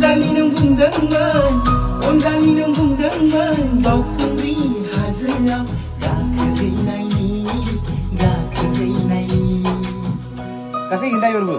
अनजालि नों बुंदोंमोन अनजालि नों बुंदोंमोन बावखुंग्रि हाजोआव गाखोहैनायनि गाखोहैगोन दा एबारबो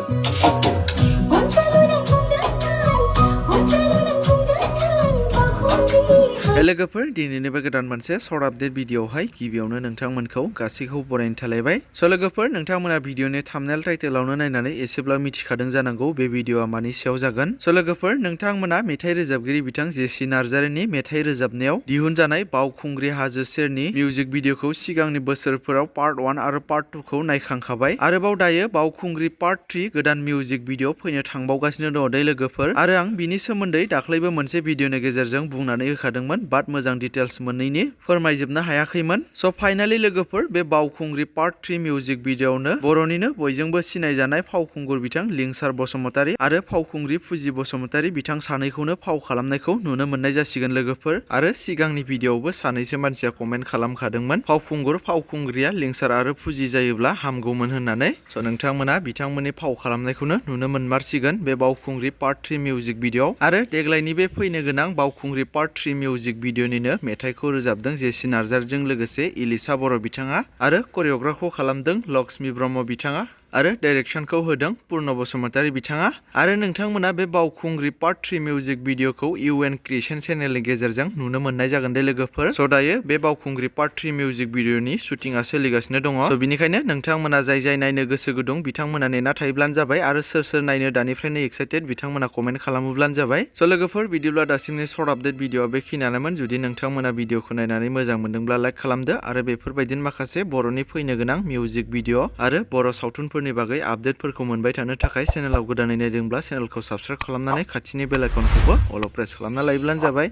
लोगोफोर दिनैनिबो गोदान मोनसे सर्ट आपडेट भिडिअआवहाय गिबियावनो नोंथांमोनखौ गासैखौबो बरायनो थालायबाय। स' लोगोफोर नोंथांमोना भिडिअनि थाम्बनेल टाइटेलावनो नायनानै एसेब्ला मिथिखादों जानांगौ बे भिडिअआ मानि सायाव जागोन। स' लोगोफोर नोंथांमोना मेथाइ रोजाबगिरि बिथां जेसि नार्जारिनि मेथाइ रोजाबनायाव दिहुनजानाय बावखुंग्रि हाजो सेरनि मिउजिक भिडिअखौ सिगांनि बोसोरफोराव पार्ट 1 आरो पार्ट 2 खौ नायखांखाबाय। आरोबाव दायो बावखुंग्रि पार्ट 3 गोदान मिउजिक भिडिअ फैनो थांबावगासिनो दङ दै लोगोफोर। आरो आं बिनि सोमोन्दै दाख्लैबो मोनसे भिडिअनि गेजेरजों बुंनानै होखादोंमोन बाट मोजां डिटेल्स मोननैनि फोरमायजोबनो हायाखैमोन। स' फाइनालि लोगोफोर बे बावखुंग्रि पार्ट 3 मिउजिक भिडिअआवनो बर'निनो बयजोंबो सिनायजानाय फावखुंगुर बिथां लिंसार बसुमतारी आरो फावखुंग्रि फुजि बसुमतारी बिथां सानैखौनो फाव खालामनायखौ नुनो मोननाय जासिगोन लोगोफोर। आरो सिगांनि भिडिअआवबो सानैसो मानसिया कमेन्ट खालामखादोंमोन फावखुंग्रिया लिंसार आरो फुजि जायोब्ला हामगौमोन होननानै। स' नोंथांमोना बिथांमोननि फाव खालामनायखौनो नुनो मोनमारसिगोन बे बावखुंग्रि पार्ट 3 मिउजिक भिडिअआव। आरो देग्लायनि बे फैनो गोनां बावखुंग्रि पार्ट 3 मिउजिक भिडिअनिनो मेथाइखौ रोजाबदों जेसि नार्जारिजों लोगोसे इलिसा बर' बिथाङा आरो करिय'ग्राफखौ खालामदों लक्ष्मी ब्रह्म बिथाङा आरो डाइरेक्सनखौ होदों पुर्ण बसुमतारी बिथाङा। आरो नोंथांमोना बे बावखुंग्रि पार्ट 3 मिउजिक भिडिअखौ UN क्रिएशन चेनेलनि गेजेरजों नुनो मोननाय जागोन दे लोगोफोर। स' दायो बे बावखुंग्रि पार्ट 3 मिउजिक भिडिअनि शुटिंआ सोलिगासिनो दङ। स' बिनिखायनो नोंथांमोना जाय नायनो गोसो गुदुं बिथांमोना नेना थायोब्लानो जाबाय आरो सोर नायनो दानिफ्रायनो एक्साइटेड बिथांमोना कमेन्ट खालामोब्लानो जाबाय। स' लोगोफोर बिदिब्ला दासिमनि सर्ट आपडेट भिडिअआ बेखिनियानोमोन। जुदि नोंथांमोना भिडिअखौ नायनानै मोजां मोनदोंब्ला लाइक खालामदो आरो बेफोरबायदिनो माखासे बर'नि फैनो गोनां मिउजिक भिडिअ आरो बर' सावथुनफोरनि बागै आपडेटफोरखौ मोनबाय थानो थाखाय चेनेलाव गोदानै नायदोंब्ला चेनेलखौ साबस्क्राइब खालामनानै खाथिनि बेल आइकनखौबो अल प्रेस खालामना लायोब्लानो जाबाय।